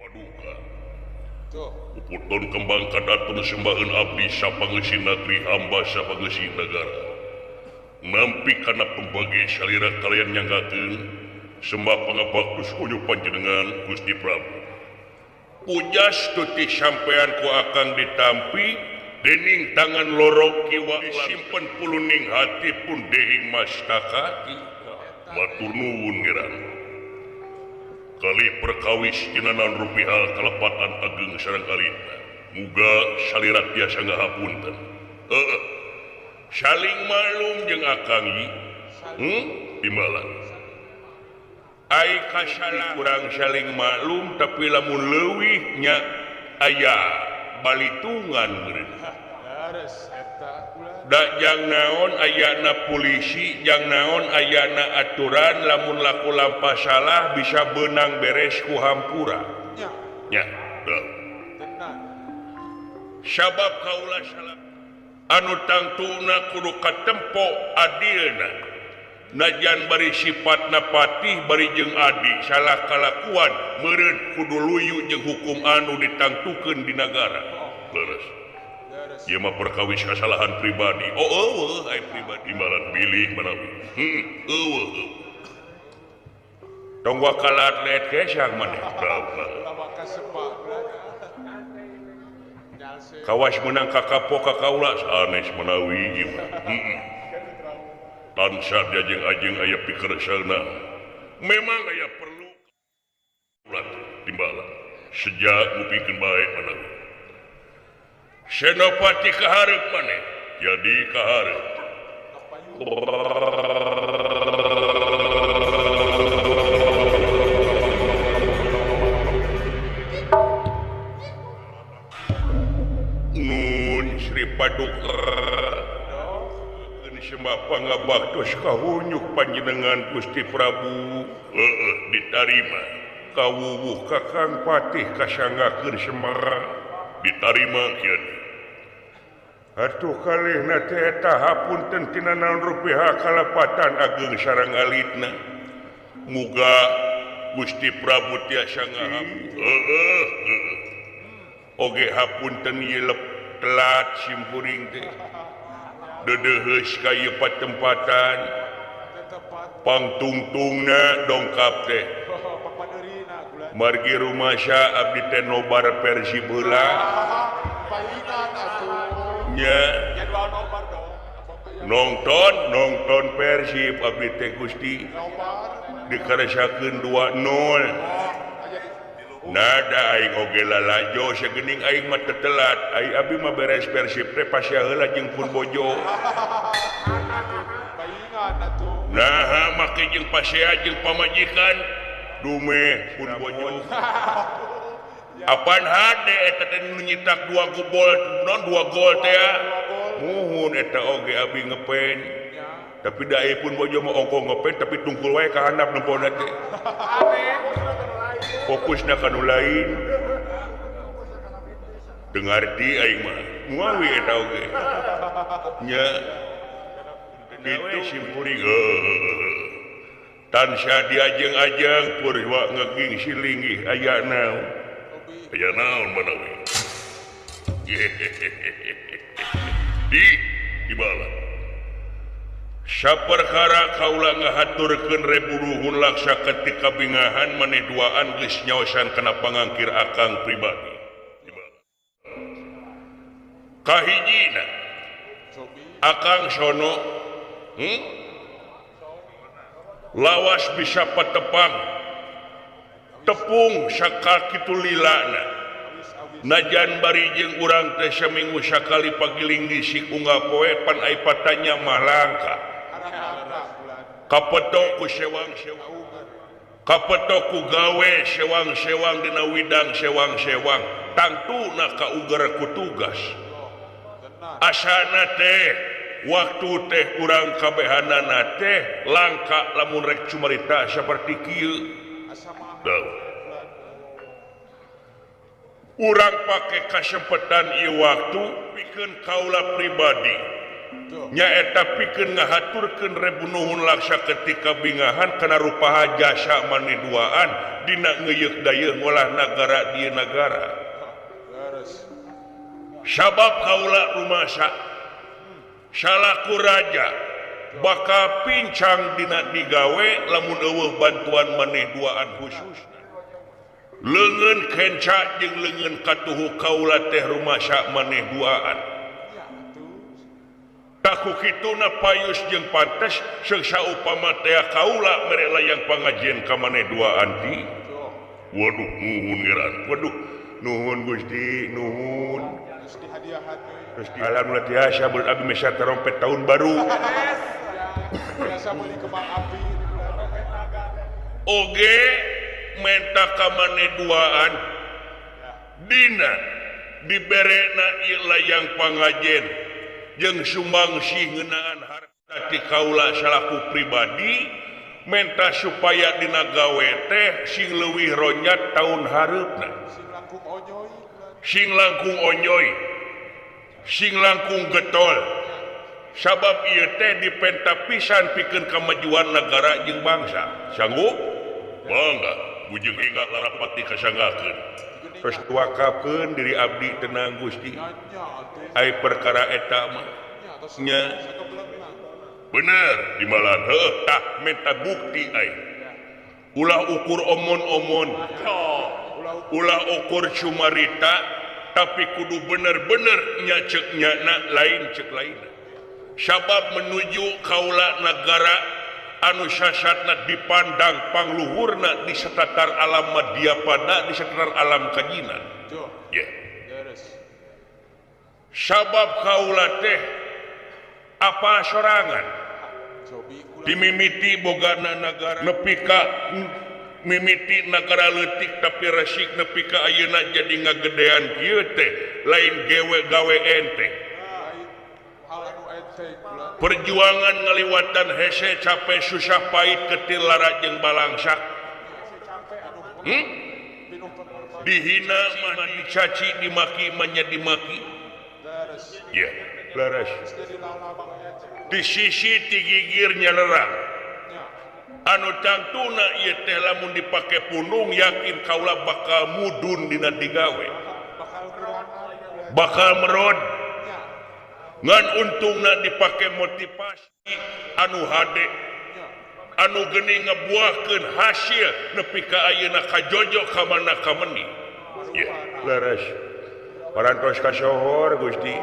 Paduka Puput daun kembang kadaton sembaheun abdi sapangeusi nagri hamba sapangeusi nagara. Nampi kana pembagi salira kalian nyanggakeun sembah pangabaktus kunyu panjenengan Gusti Prabu. Pujas tuti sampean ku akang ditampi dening tangan loro kiwa simpen puluning hati pun dehing mastakati. Matur nuwun ngeran. Kali perkawis tinanan rupiah kalepatan ageng sareng alita. Muga salirat biasa ngahapunten. Saling malum jeung akang ieu. Timbalan. Ai kasalah kurang saling maklum tapi lamun leuwih nya aya balitungan meureun. Da jang naon ayana polisi, jang naon ayana aturan lamun laku lampah salah bisa benang beres ku hampura. Nya, sabab kaula salah anu tangtuna kudu katempo adilna. Najan bari sifatna patih bari jeung adi salah kalakuan meureun kudu luyu jeung hukum anu ditangtukeun di nagara. Leres. Ieu mah perkawis kasalahan pribadi. Oh eueuh ai pribadi malan bilih manawi. Eueuh. Tong wakal atlet kesang maneh. Kawas menang ka kapok ka kaula sanes manawi ieu mah. Tansah diajeng-ajeng aya pikeresaeuna. Memang aya perlu timbalan. Sejak ngupikeun bae manawi. Senopati kahareup maneh jadi kahareup. Nun Sri Paduka sembah pangabaktos kahunyuk panjenengan Gusti Prabu. Heeh ditarima kawuwuh Kakang Patih kasangakeun semara ditarima kieu. Atuh kalihna teh eta hapunten tina naon rupiah kalepatan ageng sareng alitna. Muga Gusti Prabu tiasa ngahampura. Heeh. Oge hapunten ieu telat simkuring teh. Dedeuheus ka ieu patempatan. Pangtungtungna dongkap teh. Margi rumasa abdi teh nobar Persib heula. Nya nonton Persib abdi teh Gusti dikaresakeun 2-0. Nada aing oge lalajo sagening aing mah tetelat. Ai abdi mah beres Persib teh pasea heula jeung pun bojo. Naha make jeung pasea jeung pamajikan dumeh pun bojo. Apan hade eta teh nu nyitak 2 gol non 2 gol teh muhun eta oge abi ngepen. Tapi da ieu pun bojo mah ongko ngepen tapi tungkul wae ka handap nempona teh. Fokusna ka nu lain. Dengarti aing mah muawi eta oge. Nya ditu simkuring tansah diajeng-ajeng purwa ngeging silinggih aya naon. Aya naon manawi. Di dibalan. Saperkara kaula ngahaturkeun reburuhun laksa ketika bingahan maneh duaan geus nyaosan kana pangangkir akang pribadi. Kahijina akang sono lawas bisa patepang tepung sakakitu lilana. Najan bari jeung urang teh saminggu sakali pagiling disik unggal poe pan ai patanya mah langka. Kapeto ku sewang-sewang, kapeto ku gawe sewang-sewang dina widang sewang-sewang, tangtuna kauger ku tugas. Asana teh waktu teh urang kabehanana teh langka lamun rek cumarita saperti kieu. Urang pake kasempetan ieu waktu pikeun kaula pribadi. Nyaeta pikeun ngahaturkeun rebu nuhun laksa ketika bingahan kana rupaha jasa maneh duaan dina ngeuyeuk dayeuh ngolah nagara di nagara. Sabab kaula rumasa salaku raja bakal pincang dina digawe lamun eueuh bantuan maneh duaan khususna. Leungeun kenca jeung leungeun katuhu kaula teh rumasa maneh duaan. Taku kituna payus jeung pantes seung saupama teh kaula mere layang pangajian ka maneh duaan ti. Waduh nuhun ngeran. Waduh nuhun Gusti nuhun. Terus alhamdulillah tiasa beul abdi mesa trompet tahun baru. Biasa meuli kembang api. Oge menta ka maneh duaan dina diberena ieu layang pangajen jeung sumbangsi ngeunaan harta ti kaula salaku pribadi menta supaya dina gawe teh sing leuwih ronyat taun hareupna sing langkung onyoy sing langkung getol sabab ieu teh dipenta pisan pikeun kamajuan nagara jeung bangsa sanggup mangga bujeng hingga larapati kasanggakeun terus wakafkeun diri abdi tenang Gusti ai perkara eta mah nya bener di malan heuh tah menta bukti ai ulah ukur omon-omon ulah ukur cumarita tapi kudu bener-bener nya ceuk nyana lain ceuk lainna sabab menuju kaula nagara anu sasatna dipandang pangluhurna di setatar alam madyapada di setatar alam kajinan ya sabab kaula teh apa sorangan dimimiti bogana nagara nepi ka mimiti nagara leutik tapi resik nepi ka ayeuna jadi ngagedean kieu teh lain gewe gawe ente perjuangan ngaliwatan hese capek susah pahit ketil lara jeung balangsak dihina mah dicaci dimaki manya dimaki ya leres di sisi tigigirnya lerang anu tangtuna ieu teh lamun dipake punung yakin kaula bakal mudun dina digawe bakal merod ngan untungna dipake motivasi anu hade anu geuning ngebuahkeun hasil nepi ka ayeuna kajojo ka mana ka meni ya leres parantos kasohor Gusti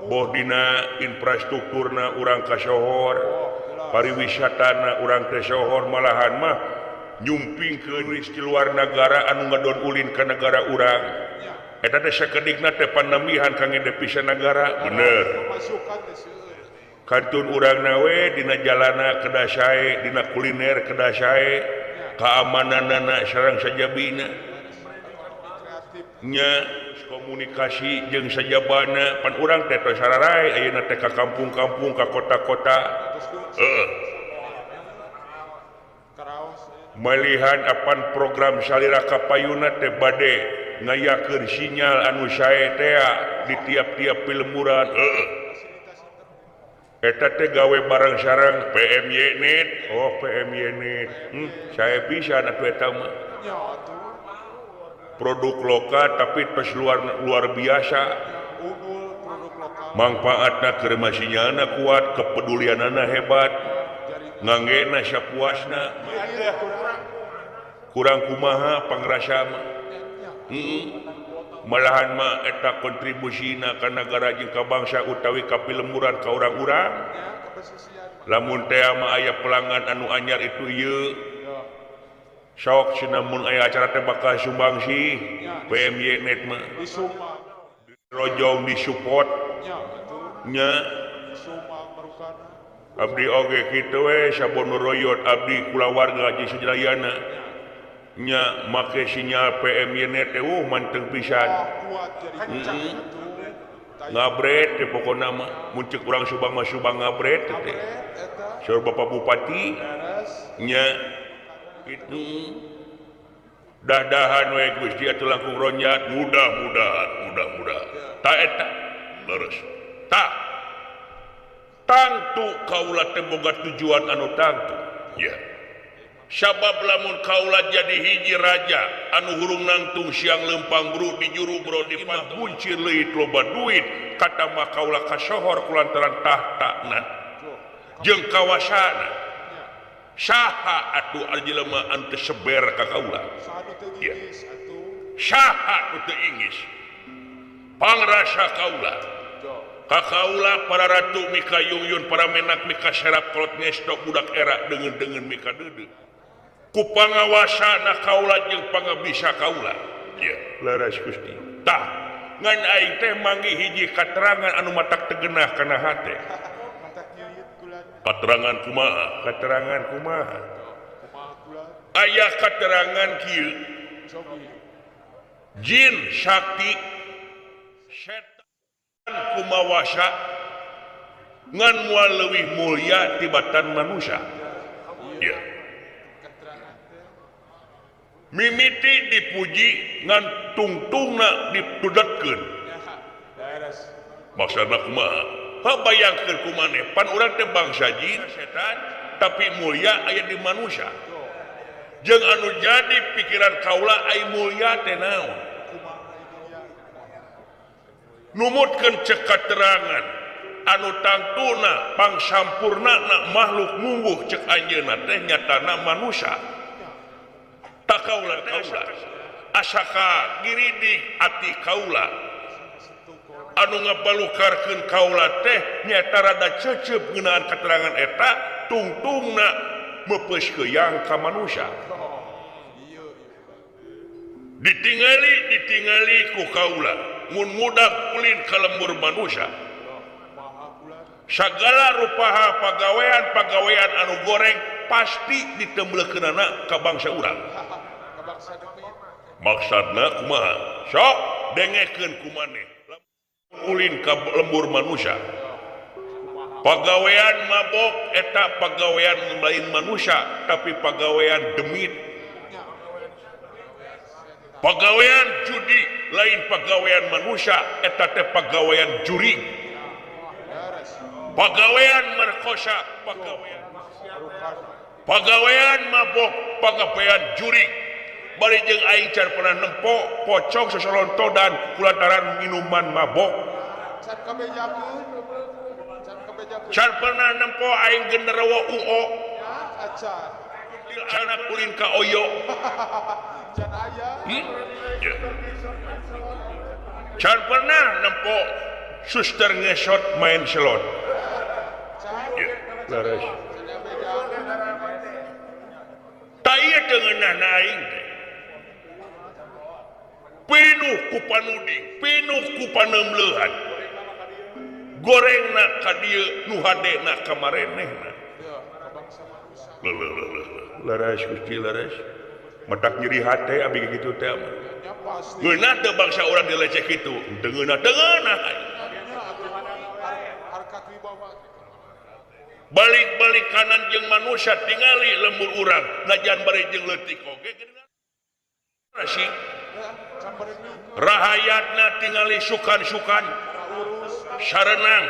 boh dina infrastrukturna urang kasohor pariwisatana urang kasohor malahan mah nyumpingkeun di luar nagara anu ngadon ulin ka nagara urang eta teh sakedikna teh panamihan kangge devisa nagara bener kantun urang nawe dina jalana kedah sae dina kuliner kedah sae keamananana sareng sajabina nya komunikasi jeung sajabana pan urang teh tos sararai ayeuna teh ka kampung-kampung ka kota-kota heeh malihan apan program salira kapayuna teh bade ngayakeun sinyal anu sae teh di tiap-tiap pilemburan heeh eta teh gawe bareng sareng PMY net oh PMY net sae pisan atuh eta mah produk lokal tapi tos luar biasa manfaatna keur masinyalna kuat kepedulianana hebat nganggena sapuasna kurang kumaha pangrasa mah malahan mah eta kontribusina ka nagara jeung ka bangsa utawi ka pilemburan ka urang-urang lamun teh mah aya pelanggan anu anyar itu ieu sok cenah mun aya acara teh bakal sumbangsi PMY net mah rojong disupport nya abdi oge kitu we sabon royot abdi kulawarga jeung sadayana nya make sinyal PMY net teh manteng pisan ngabret teh pokona mah mun ceuk urang Subang mah Subang ngabret teh saur Bapak Bupati nya kitu dahdahan we Gusti atuh langkung ronyat mudah-mudahan mudah-mudahan ta eta leres ta Tangtu kaula teh boga tujuan anu tangtu. Ya. Sabab lamun kaula jadi hiji raja anu hurung nangtung siang lempang bru di juru bro di imah buncir leuit loba duit kata mah kaula kasohor kulantaran tahtana jeung kawasana. Saha atuh jelema anu teu seber ka kaula. Ya. Saha nu teu ingis. Pangrasa kaula. Ka kaula para ratu mika yungyun para menak mika serap kolot ngestok budak era deungeun-deungeun mika deudeuh. Ku pangawasana kaula jeung pangabisa kaula. Ya, leres Gusti. Tah, ngan aing teh manggih hiji katerangan anu matak teu geunah kana hate. Katerangan kumaha? Katerangan kumaha? Aya katerangan kieu. Jin sakti setan kumawasa ngan moal leuwih mulia tibatan manusia. Ya. Mimiti dipuji ngan tungtungna ditudetkeun. Maksudna kumaha? Ha bayangkeun kumaneh pan urang teh bangsa jin setan tapi mulia aya di manusia. Jeung anu jadi pikiran kaula ai mulia teh naon? Numutkeun cek katerangan anu tangtuna pangsampurnana makhluk mungguh cek anjeunna teh nyatana manusia. Tak kaula kaula asaka giridik ati kaula anu ngabalukarkeun kaula teh nyata rada cecep ngeunaan katerangan eta tungtungna meupeus keuyang ka manusia. Ditingali ditingali ku kaula mun mudak ulin ka lembur manusia. Sagala rupaha pagawean-pagawean anu goreng pasti ditemblekeunana ka bangsa urang. Maksudna kumaha? Sok dengekeun kumaneh. Ulin ka lembur manusia. Pagawean mabok eta pagawean lain manusia tapi pagawean demit. Pagawean judi lain pagawean manusia eta teh pagawean jurig. Pagawean merkosa pagawean pagawean mabok pagawean jurig. Bari jeung aing can pernah nempo pocong sosolontodan kulantaran minuman mabok. Can pernah nempo aing genderuwo UO. Anak ulin ka oyo. Can pernah nempo suster ngesot main selot. Leres. Ta ieu teu ngeunah aing teh. Pinuh ku panuding, pinuh ku paneumleuhan. Gorengna ka dieu nu hadena ka marenehna. Leres Gusti leres. Matak nyeri hate abi kitu teh. Ngeunah teu bangsa urang dileceh kitu? Teu ngeunah, teu ngeunah. Balik-balik kanan jeung manusia tingali lembur urang najan bari jeung leutik oge geuningan. Rahayatna tingali sukan-sukan sarenang,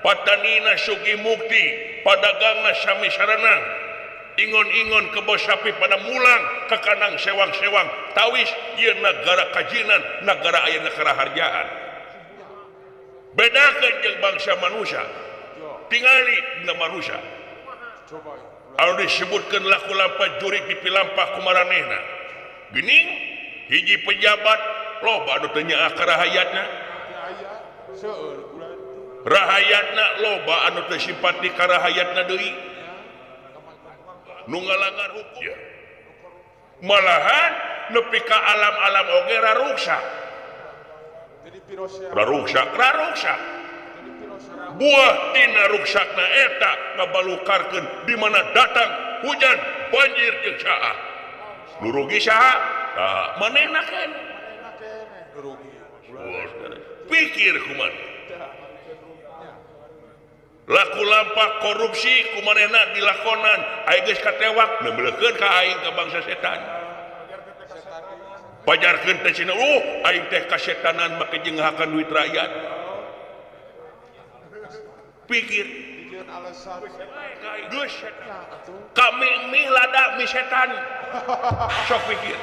patanina sugi mukti, padagangna sami sarenang, ingon-ingon kebo sapi pada mulang ke kanang sewang-sewang tawis ieu nagara kajinan, nagara ayeuna karaharjaan. Bedakeun jeung bangsa manusia, tingali dina manusia. Anu disebutkeun laku lampah jurig dipilampah ku maranehna. Geuning hiji pejabat loba anu teu nyaah ka rahayatna. Rahayatna loba anu teu simpati ka rahayatna deui. Nu ngalanggar hukum. Ya. Malahan nepi ka alam-alam oge raruksak. Raruksak, raruksak. Buah tina ruksakna eta ngabalukarkeun di mana datang hujan banjir jeung saha. Nu rugi saha? Tah, manehna keneh. Pikir kumaha. Laku lampah korupsi kumanehna dilakonan, aing geus katewak neubeleukeun ka aing ka bangsa setan. Pajarkeun teh cenah, aing teh kasetanan make jeung ngahakan duit rakyat. Pikir. Geus kami mie lada mie setan. Sok pikir.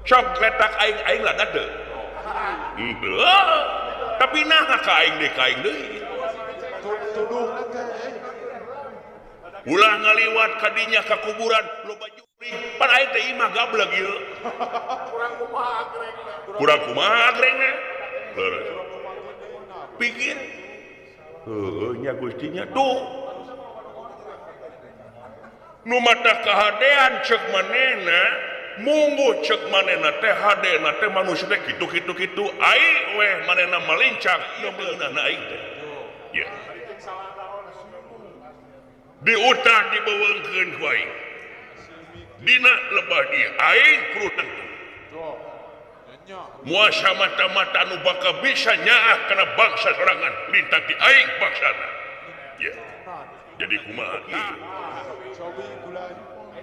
Sok letak aing aing lada teu. Henteu. Tapi nah ka aing deui ka aing deui. Tuduhna teh. Ulah ngaliwat kadinya ka kuburan loba jurig. Pan aing teh imah gablek ieu. Kurang kumaha agrengna. Kurang kumaha agrengna. Pikir. Heueuh nya Gusti nya tuh. Nu mata kahadean ceuk manehna, munggu ceuk manehna teh hadena teh manusia teh kitu kitu kitu aing weh manehna malincang ieu meunahna aing teh. Ya. Diutah dibeweungkeun ku aing. Dina lebah dieu aing kudu tentu. Muasa mata-mata nu bakal bisa nyaah kana bangsa sorangan lintang di aing bangsana. Ya. Jadi kumaha ieu?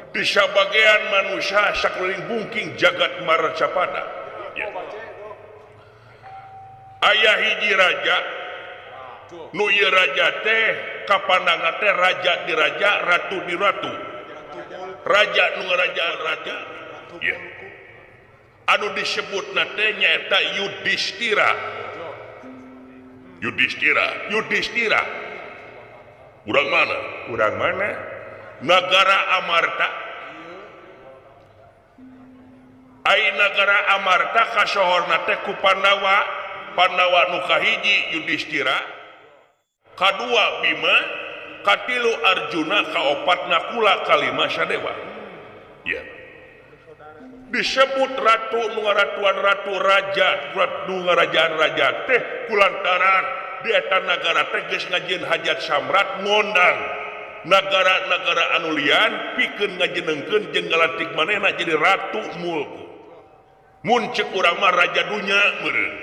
Di sabagian manusia sakeliling bungking jagat maracapada. Ya. Aya hiji raja nu ieu raja teh kapandangan teh raja di raja, ratu di ratu. Raja nu ngarajaan raja. Ya. Anu disebutna teh nyaeta Yudhistira. Yudhistira, Yudhistira. Urang mana? Urang mana? Nagara Amarta. Ai nagara Amarta kasohorna teh ku Pandawa. Pandawa nu kahiji Yudhistira, kadua Bima, katilu Arjuna, kaopat Nakula, kalima Sadewa. Ya. Disebut ratu nu ngaratuan ratu raja, nu ngarajaan raja teh kulantaran di eta nagara teh geus ngajieun hajat samrat ngondang nagara-nagara anu lian pikeun ngajenengkeun jeung ngalantik manehna jadi ratu mulku. Mun ceuk urang mah raja dunya meureun.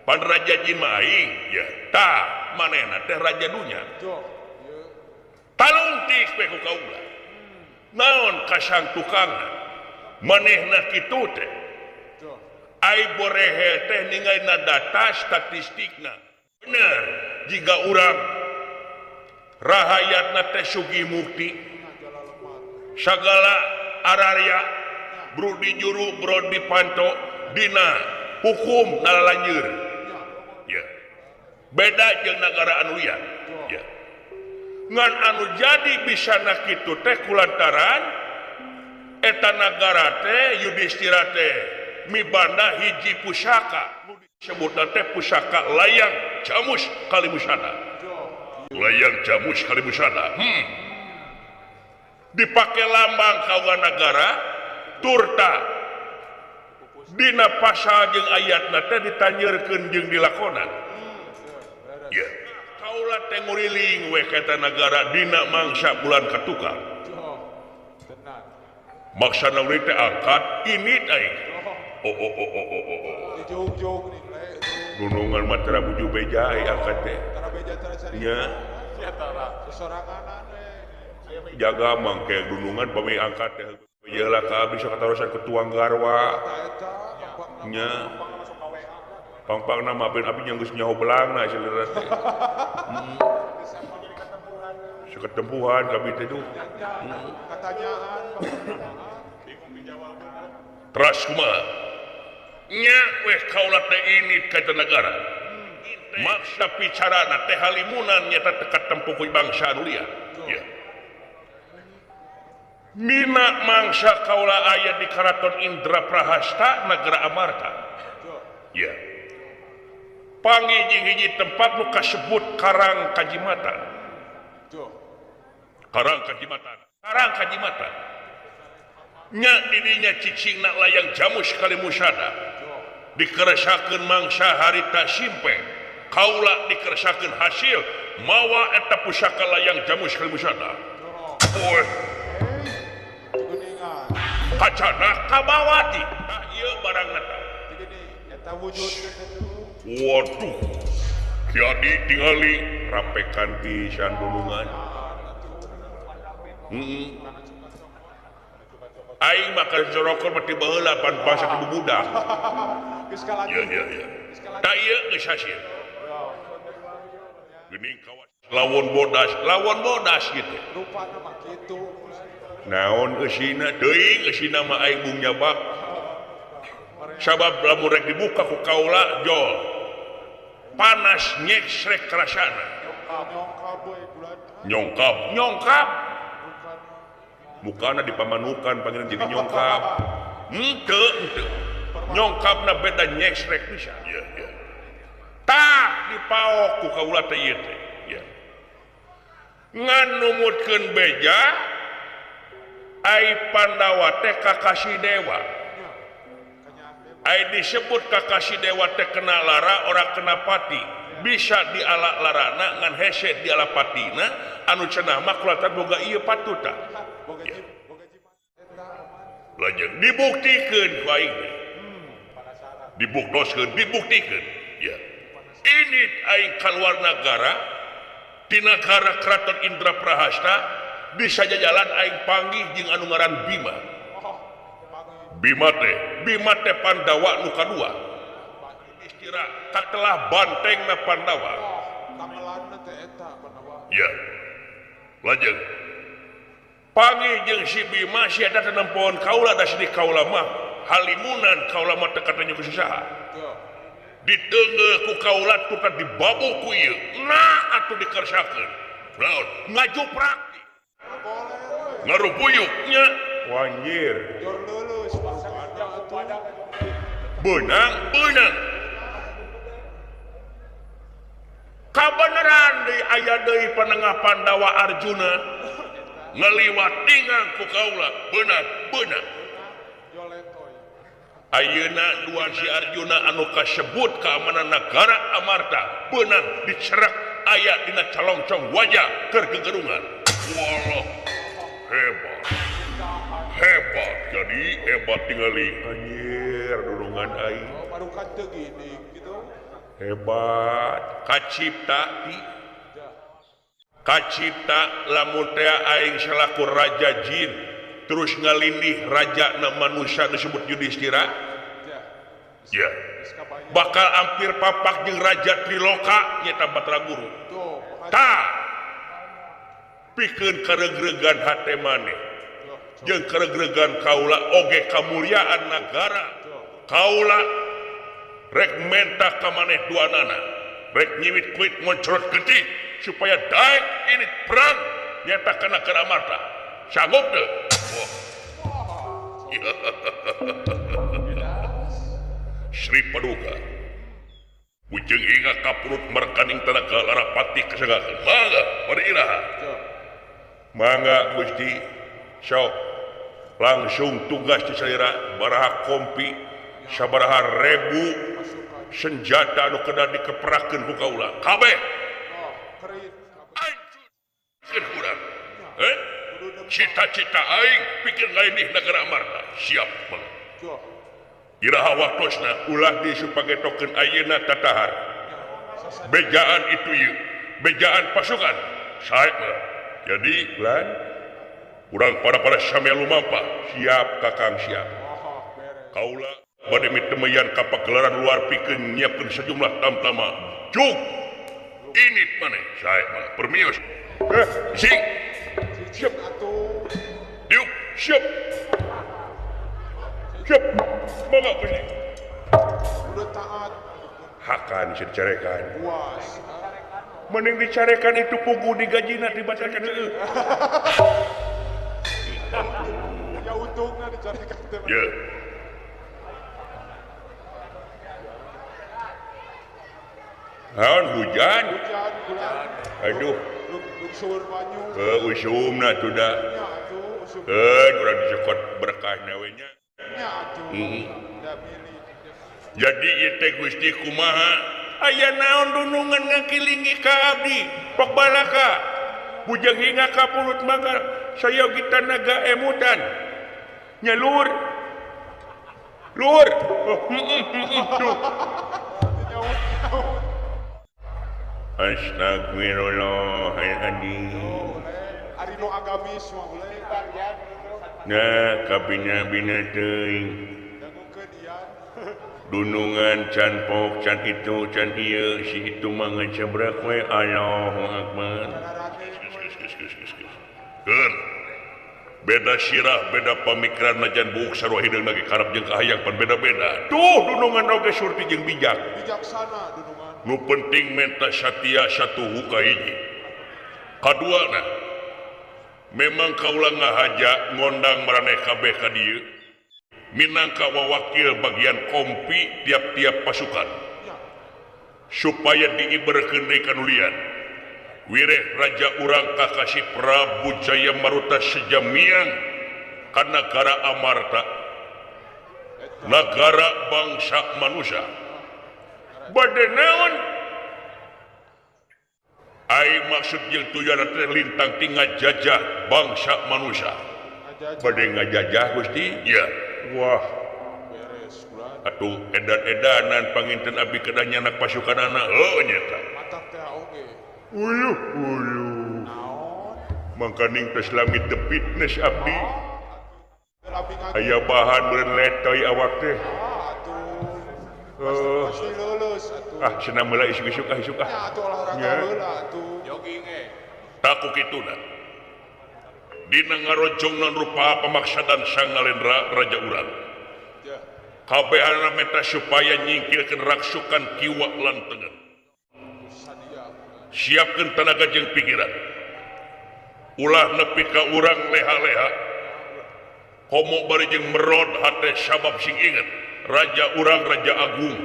Pan raja jin mah aing ya tah manehna teh raja dunya. Talungtik we ku kaula. Naon kasang tukangna? Manehna kitu teh. Ai borehe teh ningalina data statistikna. Bener jika urang rahayatna teh sugih mukti sagala ararya brudi juru brodi panto dina hukum nalalanjeur. Ya. Beda jeung nagara anu lian. Ya. Ngan anu jadi bisa na kitu teh kulantaran eta nagara teh Yudhistira teh mibanda hiji pusaka nu disebutna teh pusaka layang jamus kalimusana. Layang jamus kalimusana. Dipake lambang kawan nagara turta dina pasal jeung ayatna teh ditanyeurkeun jeung dilakonan. Ya. Kaula teh nguriling we ka eta nagara dina mangsa bulan katukang. Maksana urang teh angkat ini aing. Oh oh oh oh oh oh. Gunungan mah tara buju beja ai angkat teh. Nya. Jaga mangke gunungan pami angkat teh. Ieu lah ka bisa katarosan ketuang garwa. Nya. Pangpangna mah abi nya geus nyaho belangna salira teh. Seketempuhan kami teh tuh. Katanyaan. Teras kumaha? Nya weh kaula teh ini ka negara. Maksa bicarana teh halimunan nyata teka tempuh ku bangsa anu lian. Ya. Mina mangsa kaula aya di Karaton Indra Prahasta Nagara Amarta. Ya. Panghiji-hiji tempat nu kasebut Karang Kajimatan. Karang Kajimatan. Karang Kajimatan. Nya didinya cicingna layang jamus kalimusana. Dikeresakeun mangsa harita simpe. Kaula dikeresakeun hasil mawa eta pusaka layang jamus kalimusana. Oh. Kacana kabawati. Tah ieu barang eta. Eta wujud. Waduh. Kiadi tingali rapekan pisan dulungan. Aing mah keur jorokor mah ti baheula pan bangsa ti bubudak. Geus kalanjut. Ya ya ya. Ta ieu geus hasil. Geuning kawas lawon bodas gitu. Rupana mah kitu. Naon eusina teuing eusina mah aing bung nyabak. Sabab lamun rek dibuka ku kaula jol. Panas nyeksrek rasana. Nyongkap, nyongkap. Mukana dipamanukan pangeran jadi nyongkap. Henteu, henteu. Nyongkapna beda nyeksrek pisan. Ya, ya. Tah dipaok ku kaula teh ieu teh. Ya. Ngan numutkeun beja ai Pandawa teh kakasih dewa. Ai disebut kakasih dewa teh kena lara ora kena pati. Bisa diala larana ngan hese diala patina anu cenah mah kulantaran boga ieu patuta. Ya. Lajeng dibuktikeun ku aing teh. Dibuktoskeun, dibuktikeun. Ya. Ini aing kaluar nagara di nagara Keraton Indraprahasta bisa jalan aing panggih jeung anu ngaran Bima. Bima teh Pandawa nu kadua. Istira katelah bantengna Pandawa. Tamelanna teh eta Pandawa. Ya. Lajeng panggih jeung si Bima si eta teh nempoon kaula da si kaula mah halimunan kaula mah teu katanya ku saha. Diteunggeul ku kaula tuh dibabu ku ieu. Nah atuh dikersakeun. Naon? Ngajuprak. Ngarupuyuk nya. Wanjir. Beunang, beunang. Kabeneran deui aya deui panengah Pandawa Arjuna ngaliwat tingang ku kaula. Beunang, beunang. Ayeuna dua si Arjuna anu kasebut keamanan negara Amarta beunang dicerak aya dina calongcong wajah keur gegerungan. Walah, hebat. Hebat jadi hebat tingali anjir dulungan aing. Barukan teu gini gitu. Hebat kacipta di kacipta lamun teh aing selaku raja jin terus ngalindih raja na manusia disebut Yudhistira ya bakal hampir papak jeung raja Triloka nyata Batara Guru tah pikeun karegregan hate maneh jeung karegregan kaula oge kamuliaan nagara kaula rek menta ka maneh duanana rek nyiwit kuit ngoncrot getih supaya daek ini perang nyata kana ke Amarta sanggup teu? Sri Paduka Bujeng hingga kapurut merkaning tenaga larapati kesegakan mangga pada iraha mangga Gusti sok langsung tugas di salira baraha kompi sabaraha rebu senjata anu kedah dikeperakeun ku kaula kabeh hancurkeun urang cita-cita aing pikir lain negara Amarta siap banget iraha waktosna ulah disupagetokeun ayeuna tatahar bejaan itu ieu bejaan pasukan sae mah jadi lan urang pada samea lumampah siap kakang siap kaula bade mitemeyan ka pagelaran luar pikeun nyiapkeun sejumlah tamtama cuk ini maneh sae mah permios sing siap diuk siap siap mangga Gusti udah taat hakan dicarekan mending dicarekan itu pugu digajina dibacakan heueuh ya untungna dicarekan teh ya naon hujan hujan aduh luksur banyu usumna atuh da urang disekot berkahna we nya jadi ieu teh Gusti kumaha aya naon dunungan ngakilingi ka abdi pok balaka bujang hingga ka pulut mangga sayogi tanaga emutan nyalur lur Astagfirullahaladzim. Ari nu agamis mah boleh. Nah, kabina-bina teuing. Dangukeun ieu. Dunungan can pok can itu can ieu si itu mah ngecebrak we Allahu Akbar. Keun. Beda sirah beda pamikiran najan buuk sarua hideung lagi karep jeung kahayang pan beda-beda. Tuh dunungan oge surti jeung bijak. Bijaksana dunungan. Nu penting menta satia satuhu ka hiji. Kaduana memang kaula ngahaja ngondang maraneh kabeh ka dieu. Minangka wawakil bagian kompi tiap-tiap pasukan supaya diiberkeun deui kanulian wireh raja urang kakasih Prabu Jaya Maruta sejamiang ka nagara Amarta nagara bangsa manusia bade naon ai maksud jeung tujuan teh lintang ti ngajajah bangsa manusia bade ngajajah Gusti ya. Wah atuh edan-edanan panginten abdi kedah nyanak pasukanana heuh nyata matak teh oge uyuh uyuh naon mangkaning teh langit the fitness abdi aya bahan meureun letoy awak teh atuh pasti lulus atuh ah cenah meula isuk-isuk ah isuk ah nya atuh olahraga heula atuh jogging ge taku kituna dina ngarojongna rupa pamaksadan Sang Nalendra raja urang kabehanana menta supaya nyingkirkeun raksukan kiwa lan tengen siapkeun tenaga jeung pikiran ulah nepi ka urang leha-leha komo bari jeung merod hate sabab sing inget raja urang raja agung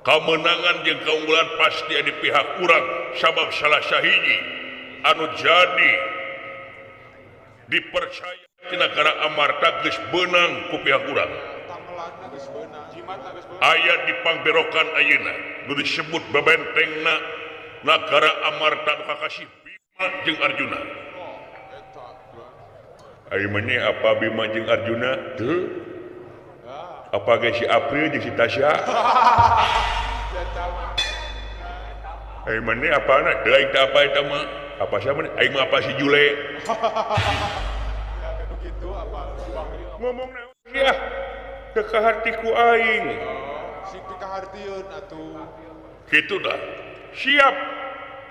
kamenangan jeung kaunggulan pasti di pihak urang sabab salah sahiji anu jadi dipercaya di negara Amarta geus beunang ku pihak urang aya di pangberokan ayeuna nu disebut bebentengna nagara Amarta nu kakasih Bima jeung Arjuna. Ari maneh apa Bima jeung Arjuna teu apa ge si April jeung si Tasya ari maneh apana teu aing teh apa eta mah apa siapa nih? Aing mah apa si Jule? Ya gitu apa? Ngomong naon ya? Teu kaharti ku aing. Sing pikahartieun atuh. Kitu dah. Siap.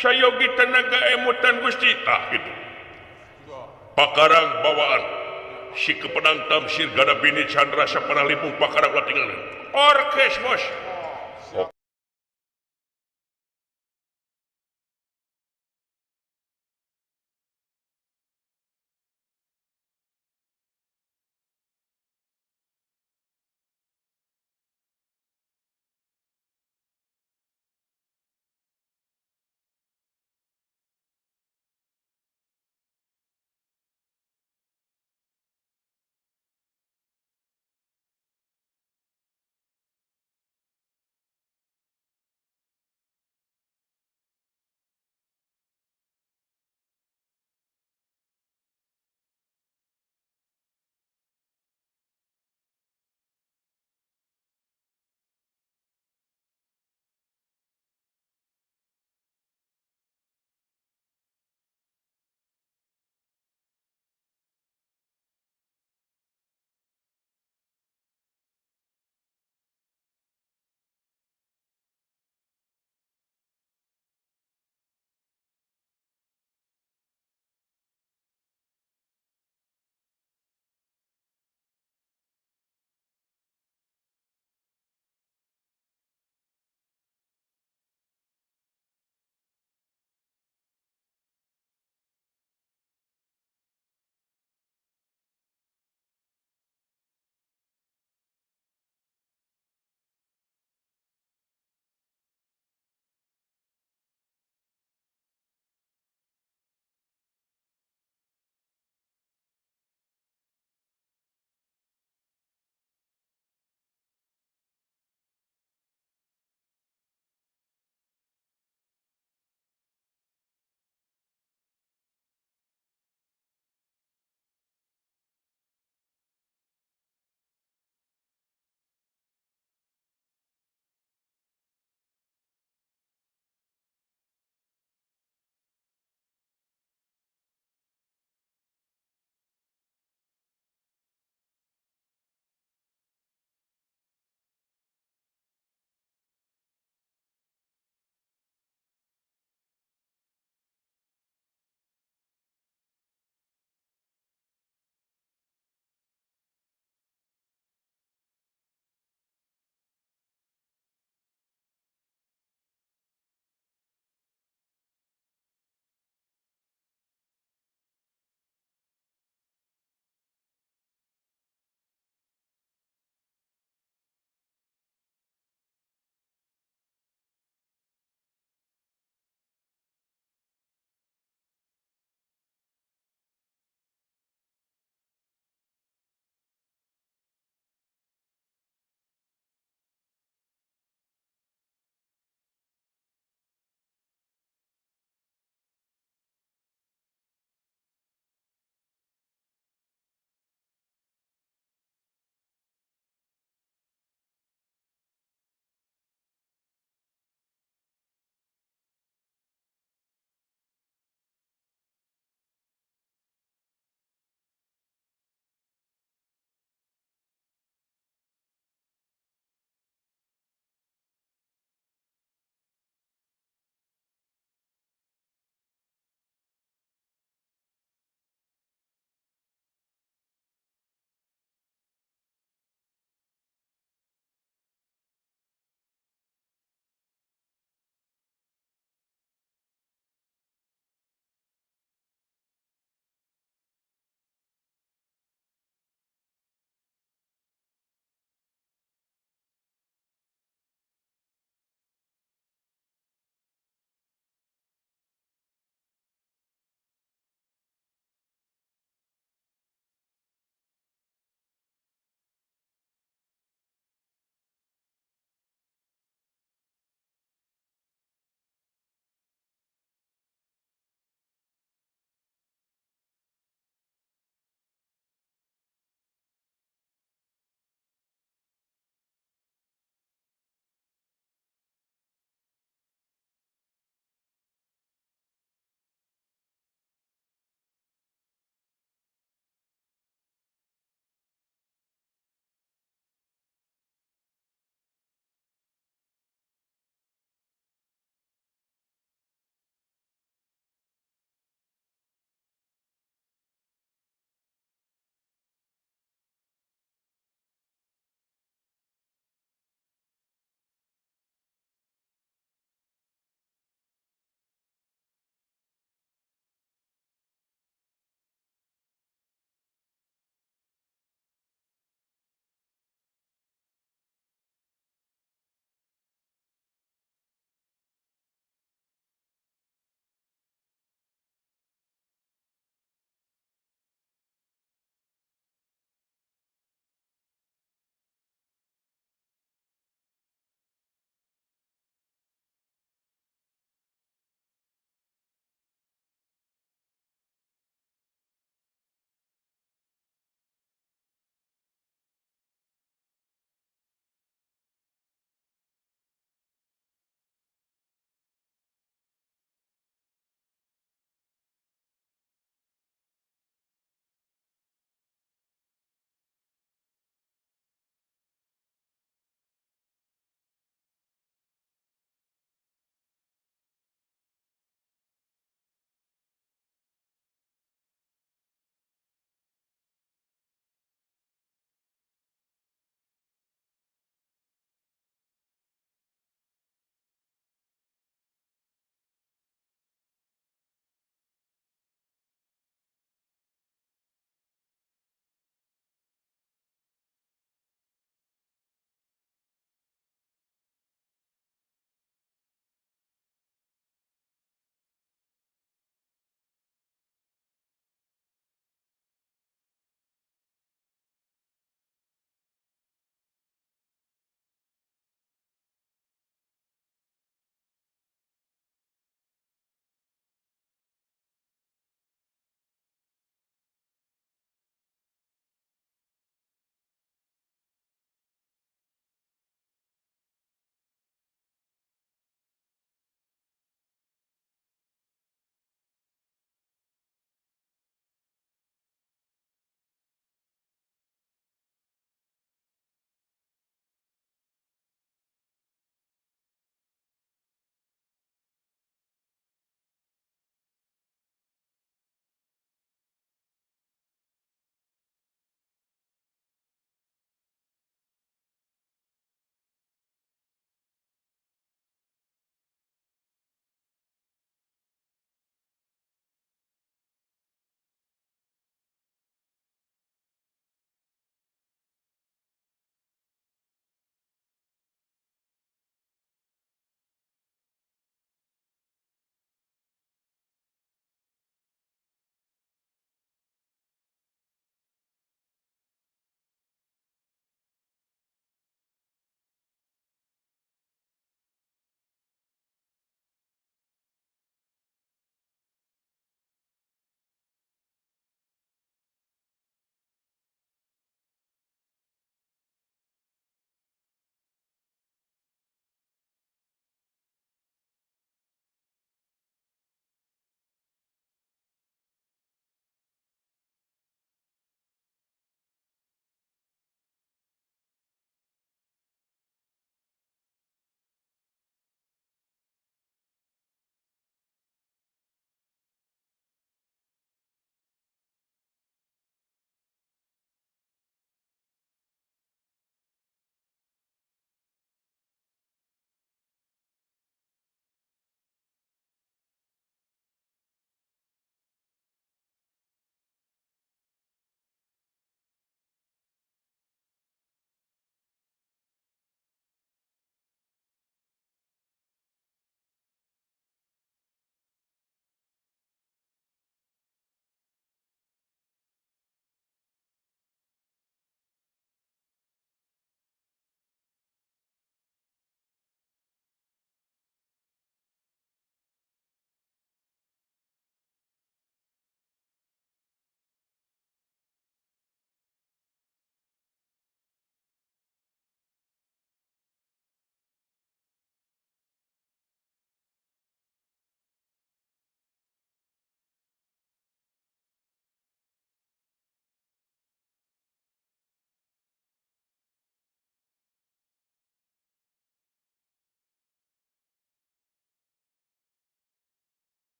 Sayogi tenaga emutan Gusti tah kitu. Pakarang bawaan si kepedang Tamsir gada bini Chandra sapana lipung pakarang ulah tinggalin. Orkes bos.